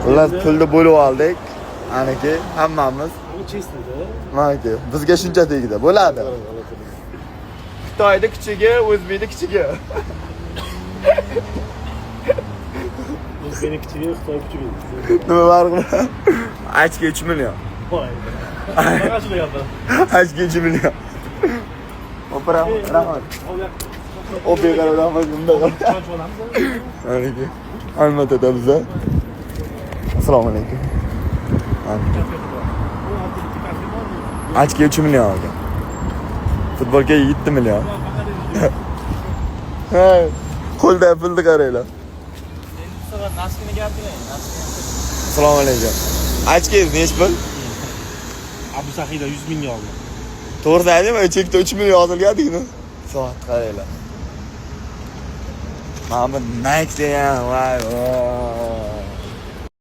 Xullas, pulni bo'lib oldik. Aniki hammamiz. Bu честно da. Maniki bizga shuncha tegdi. Bo'ladi. Xitoyda kichigi, o'zbekda kichigi. O'zbekni kichigi, Xitoy kuchigi. Nima farqi bor? Ochka 3 million. Voy. Mana shunday gaplar. Ochka 3 million. Opera, rahmat. Opera qarab rahmat bunday qilib. Ishonch olamiz. Aniki. Almatada biza. Assalomu alaykum. Ochka 3 million olgan. Futbolga 7 million. Ha, qo'lda pulni qaranglar. Носки ni gapiring, носки ni. Assalomu alaykum. Ochkangiz nechi pul? Abu Sahida 100 mingga oldi. To'g'risini aytaymi, chekda 3 million yozilgan. Soat qaranglar. Mana bu Nike degan, voy voy.